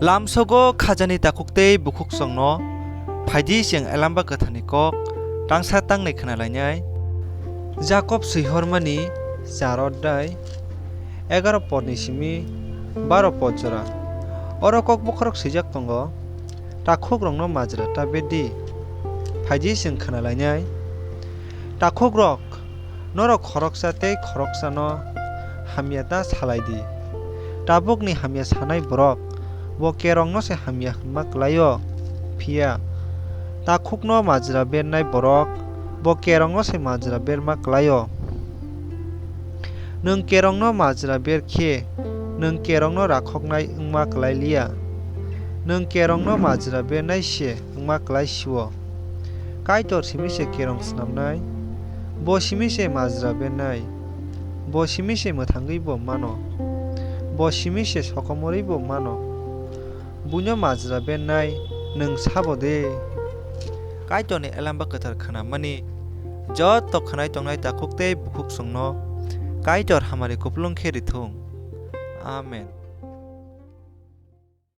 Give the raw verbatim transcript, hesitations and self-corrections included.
Lamsogo khajani takhuk tei bukhuk chwngno phaidi chwng Elamba Kwtharni kok tangsa tangnwi khna lainai. Jakob swihormani char odhai egaro podni simi baro pod jora. Oro kok bokhorok swijak tongo, "Takhukrokno majra ta berdi." Phaidi chwng khna lainai. Takhukrok, norok khoroksa tei khoroksano hamya ta salai di. Tabukni hamya sanai borok bo kerongno se hamya hwnma kwlaio, phiya takhukno majra bernai borok bo kerongno se majra berma kwlaio. Nwng kerongno majra ber khe nwng kerongno rakhoknai wngma kwlai liya, nwng kerongno majra bernai se wngma kwlai sio. Kaitor simi se kerong snamnai, bo simi se majra bernai, bo simi se mwthangwi bo mano, bo simi se sokomorwi bo mano. Buino majra bernai nwng sabo de. Kaitorni Elamba Kwthar khna mani joto khwnai tongnai takhuk tei bukhuk chwngno Kaitor hamari kupulung khe rithung. Amen.